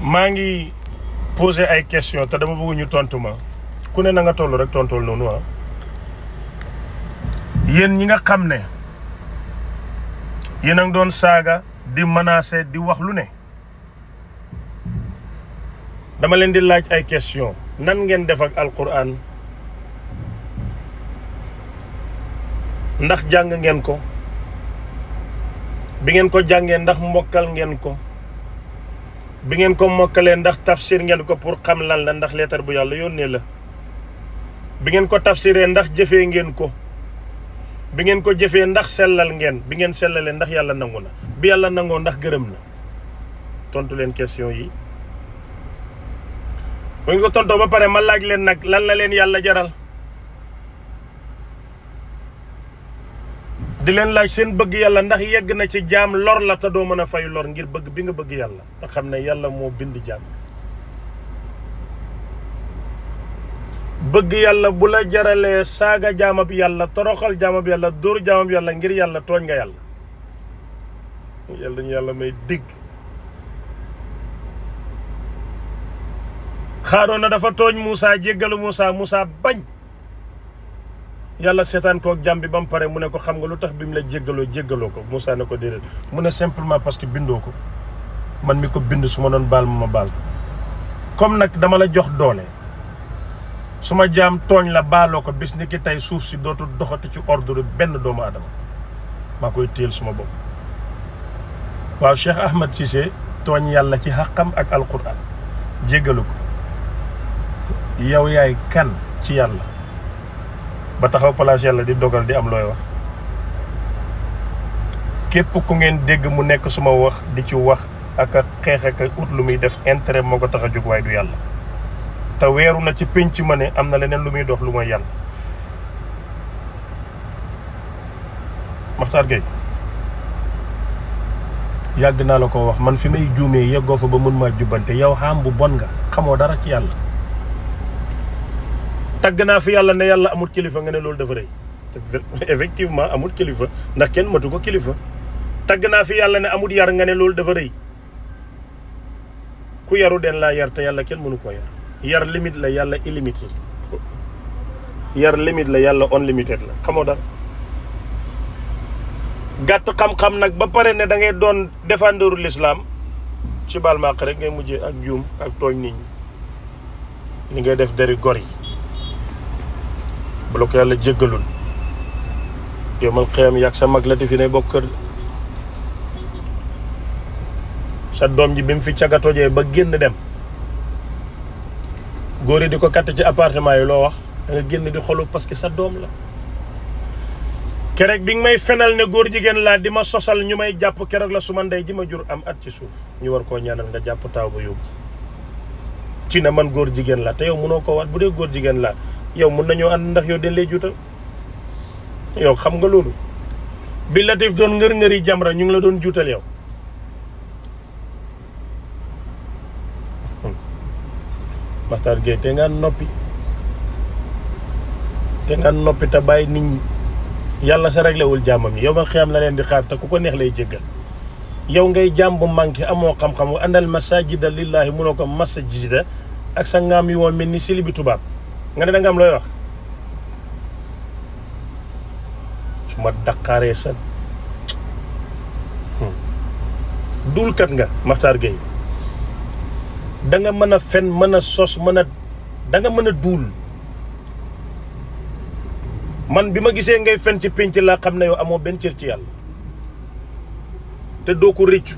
maa ngi posé ay question te dama bëgg ñu tontu ma ku ne na nga toll rek tontool noonu yéen ñi nga xam ne yéen a ngi doon saaga di menacer di wax lu ne dama leen di laaj ay question nan ngeen def ak alquran ndax jàng ngeen ko bi ngeen ko jàngee ndax mokkal ngeen ko bi ngeen ko mokkalee ndax tafsir ngeen ko pour xam lan la ndax leetar bu yàlla yónnee la bi ngeen ko tafsiree ndax jëfee ngeen ko bi ngeen ko jëfee ndax sellal ngeen bi ngeen sellalee ndax yàlla nangu na bi yàlla nangoo ndax gërëm na tontu leen question yi bu ngeen ko tontoo ba pare ma laaj leen nag lan la leen yàlla jaral di leen laaj seen bëgg yàlla ndax yegg na ci jaam lor la te doo mën a fay lor ngir bëgg bi nga bëgg yàlla nga xam ne yàlla moo bind jaam bëgg yàlla bu la jaralee saaga jaamab yàlla toroxal jaamab yàlla dóor jaamab yàlla ngir yàlla tooñ nga yàlla ñu yàlla may digg Xaaroona dafa tooñ Moussa jéggalu Moussa bañ yàlla seetaan ko ak jàmm bi ba mu pare mu ne ko xam nga lu tax bi mu la jéggaloo ko Moussa ne ko déedéet mu ne simplement parce que bindoo ko man mi ko bind su ma doon baal ma baal comme nag dama la jox doole su ma jaam tooñ la baaloo ko bis ni ki tey suuf si dootul doxati ci ordre benn doomu aadama maa koy téyel suma bopp waaw Cheikh Ahmed Cissé tooñ yàlla ci xàqam ak alquran jéggalu ko yow yaay kan ci yàlla ba taxaw place yàlla di dogal di am looy wax képp ku ngeen dégg mu nekk suma wax di ci wax ak a xeex ak ut lu muy def intérêt moo ko tax a jóg waaye du yàlla te weeru na ci pénc ma ne am na leneen lu muy dox lu mooy yàlla Makhtar Gueye yàgg naa la ko wax man fi may juumee yeggoo fa ba mun maa jubbante yow xam bu bon nga xamoo dara ci yàlla tagg naa fi yàlla ne yàlla amul kilifa nga ne loolu dafa rëy effectivement amul kilifa ndax kenn matu ko kilifa tagg naa fi yàlla ne amul yar nga ne loolu dafa rëy ku yaru den laa yar te yàlla kenn mënu koo yar limite la yàlla illimité yar limite la yàlla unlimited la xamoo dara gàtt xam-xam nag ba pare ne da ngay doon défendeuru l'islam ci baal maaq rek ngay mujjee ak juum ak tooñ nit ñi li ngay def deri gor yi bu la ko yàlla jéggalul yow man xëyam yàgg sa mag la te fi ne bokk kër sa doom ji bi mu fi cagatojee ba génn dem góor yi di ko katt ci appartement yi loo wax da nga génn di xolu parce que sa doom la keroog bi nga may fenal ne góor jigéen laa di ma sosal ñu may jàpp keroog la su ma ndey ji ma jur am at ci suuf ñu war koo ñaanal nga jàpp taaw ba yóbbu ci ne man góor jigéen laa te yow mënoo ko waat bu dee góor jigéen laa yow mun nañoo ànd ndax yow dañ lay juutal yow xam nga loolu bi Latif doon ngër-ngëri Jamra ñu ngi la doon juutal yow Makhtar Gueye te nga noppi te bàyyi nit ñi yàlla sa réglewul jàmmam yi yow man xiyam la leen di xaar te ku ko neex lay jéggal yow ngay jàmm bu manqué amoo xam-xam wa andal masajida lillahi munoo ko masajida ak sa ngaam yi woon mel ni sili bi tubaab nga ne da nga am looy wax su ma daqaaree sa duulkat nga Makhtar Gueye da nga mën a fen mën a sos da nga mën a duul man bi ma gisee ngay fen ci pénc laa xam ne yow amoo benn cër ci yàlla te doo ko rëccu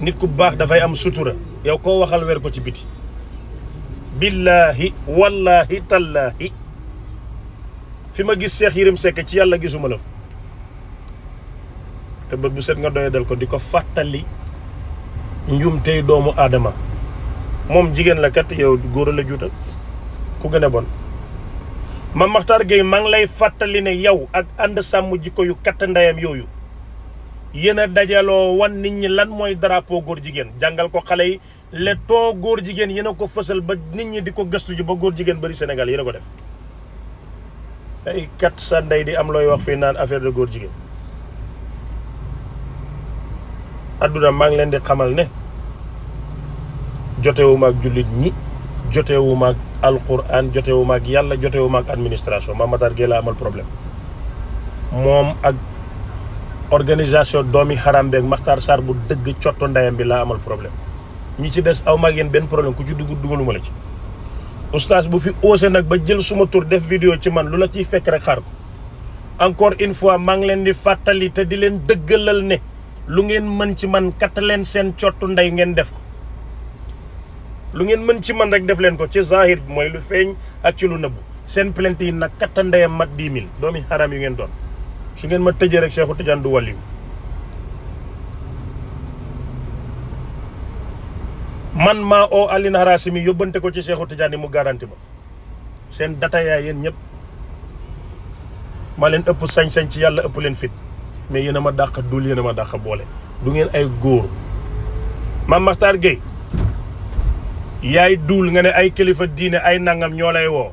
nit ku baax dafay am sutura yow koo waxal weer ko ci biti billaahi wallaahi tallaahi fi ma gis Cheikh Yérim Seck ci yàlla gisuma la fa te bët bu set nga doye dal ko di ko fàttali njum tey doomu aadama moom jigéen la kat yow góor la juutal ku gën a bon ma Makhtar Gueye maa ngi lay fàttali ne yow ak ànd sàmm jikko yu katt ndeyam yooyu yéen a dajaloo wan nit ñi lan mooy drapeau góor jigéen jàngal ko xale yi le ton góor jigéen yéen a ko fësal ba nit ñi di ko gëstu ji ba góor jigéen bari Sénégal yéen a ko def ay kat sa ndey di am looy wax fii naan affaire de góor jigéen adduna maa ngi leen di xamal ne jotewuma ak jullit ñi jotewuma ak alquran jotewuma ak yàlla jotewuma ak administration Mame Matar Gueye la amal problème moom ak organisation doomi xaram beeg Makhtar Sarr bu dëgg cotto ndeyam bi laa amal problème ñi ci des aw maag yéen benn problème ku ci dugaluma la ci oustaz bu fi osé nag ba jël suma tur def vidéo ci man lu la ciy fekk rek xaar ko encore une fois maa ngi leen di fàttali te di leen dëggalal ne lu ngeen mën ci man katt leen seen cottu ndey ngeen def ko lu ngeen mën ci man rek def leen ko ci zahir bi mooy lu feeñ ak ci lu nëbbu seen plainte yi nag katta ndeyam mat 10 000 doomi xaram yu ngeen doon su ngeen ma tëjee rek Cheikhou Tidiane du wàlliyu man maa oo Aline Harasimi yóbbante ko ci Cheikhou Tidiane mu garanti ma seen data yaay yéen ñëpp maa leen ëpp sañ-sañ ci yàlla ëpp leen fit mais yéen a ma dàq dul yéen a ma dàq boole du ngeen ay góor Mame Makhtar Gueye yaay duul nga ne ay kilifa diine ay nangam ñoo lay woo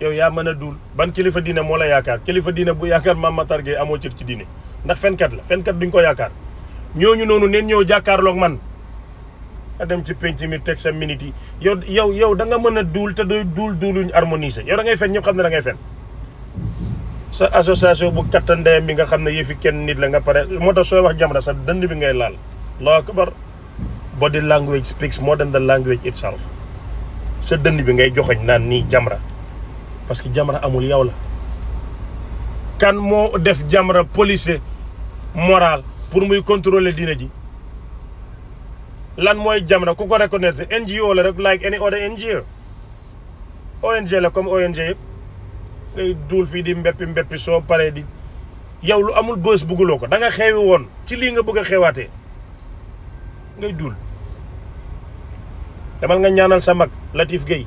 yow yaa mën a duul ban kilifa diine moo la yaakaar kilifa diine bu yaakaar Mame Makhtar Gueye amoo cër ci diine ndax fenkat la fenkat duñ ko yaakaar ñooñu noonu neen ñëw jàkkaarloog man a dem ci penc mi teg sa minute yi yow da nga mën a duul te doy duuluñ harmoniser yow da ngay fen ñëpp xam ne da ngay fen sa association bu katta ndeyam bi nga xam ne yëfi kenn nit la nga pare moo tax sooy wax Jamra sa dënd bi ngay laal Allahu akbar body language speaks more than the language itself sa dënd bi ngay joxoñ naan nii Jamra parce que Jamra amul yow la kan moo def Jamra policier moral pour muy contrôler diina ji lan mooy Jamra ku ko reconnaître NGO la rek like any other NGO ONG la comme ONG yëpp ngay duul fii di mbeppi soo paree di yow lu amul bës bugguloo ko da nga xewi woon ci lii nga bëgg a xewaatee ngay duul demal nga ñaanal sa mag Latif Gueye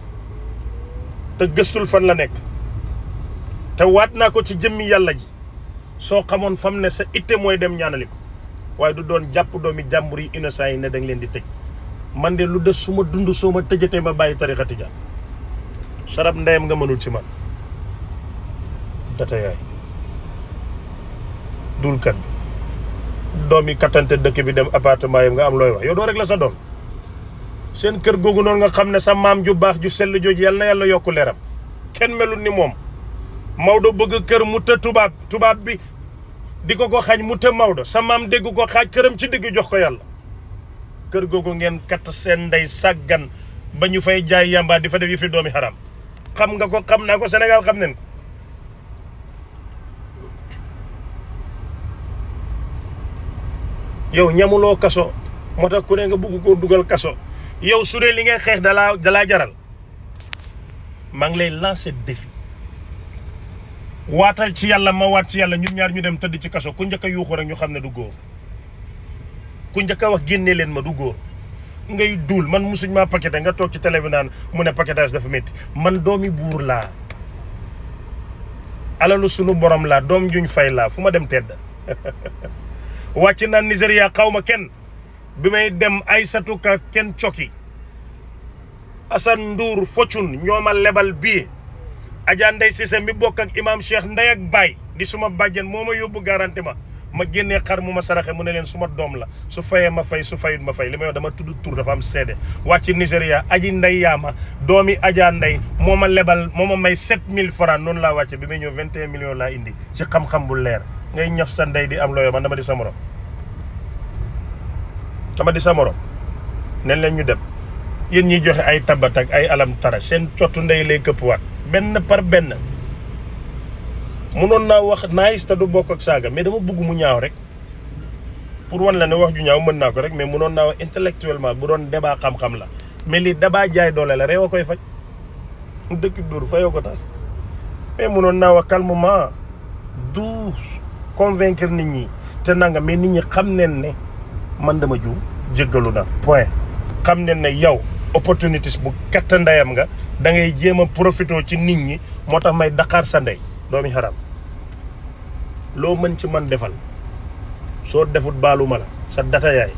te gëstul fan la nekk te waat naa ko ci jëmmi yàlla ji soo xamoon fam ne sa itte mooy dem ñaanali ko waaye du doon jàpp doomi jàmbur yi innocent yi ne dañ leen di tëj man de lu des su ma dund soo ma tëjatee ma bàyyi tarixa tijaan sarab ndeyam nga mënul ci man data yaay dulkat bi doom yi kattante dëkk bi dem appartement yi nga am looy wax yow doo rek la sa doom seen kër googu noonu nga xam ne sa maam ju baax ju sell jooju yal na yàlla yokku leeram kenn melul ni moom Maodo bëgg kër mu të tubaab bi di ko xañ mu të Maodo sa maam dégg ko xaaj këram ci digg jox ko yàlla kër googu ngeen katt seen ndey sàggan ba ñu fay jaay yamba di fa def yi fi doomi xaram xam nga ko xam naa ko Sénégal xam nañ ko yow ñamuloo kaso moo tax ku ne nga bugg koo dugal kaso yow su dee li ngay xeex dalaa jaral maa ngi lay lancer défi waatal ci yàlla ma waat ci yàlla ñun ñaar ñu dem tëdd ci kaso ku njëkk a yuuxu rek ñu xam ne du góor ku njëkk a wax génnee leen ma du góor ngay duul man musuñ maa paqueté nga toog ci télé bi naan mu ne paquetage dafa métti man doomi buur laa alalu sunu borom laa doom juñ fay laa fu ma dem tedd wàcc naan Nigéria xaw ma kenn bi may dem Aïssatou Ka kenn coki Assane Ndour Fortune ñoo ma lebal bii Adja Ndeye Cissé mi bokk ak imam Cheikh Ndeye ak Baye di suma bàjjen moo ma yóbbu garanti ma génnee xar mu ma saraxe mu ne leen suma doom la su fayee ma fay su fayut ma fay li may wax dama tudd tur dafa am seede wàcc Nigéria aji Ndeye yaama doomi Adja Ndeye moo ma lebal moo ma may 7000 francs noonu laa wàcce bi may ñëw 21 millions laa indi ci xam-xam bu leer ngay ñaf sa ndey di am looyo man dama di sa morom nen leen ñu dem yéen ñiy joxe ay tabat ak ay alam tara seen cottu ndey lay këppwaat benn par benn munoon naa wax nice te du bokk ak saaga mais dama bëgg mu ñaaw rek pour wan la ne wax ju ñaaw mën naa ko rek mais munoon naa wax intellectuellement bu doon débat xam-xam la mais li débat jaay doole la réew a koy faj dëkk dóor fayoo ko tas mais munoon naa wax calmement douce convaincre nit ñi te nanga mais nit ñi xam neen ne man dama juum jéggalu na point xam neen ne yow opportunité bu katta ndeyam nga da ngay jéem a profité ci nit ñi moo tax may daqaar sa ndey doomi xaram loo mën ci man defal soo defut baalu ma la sa data yaay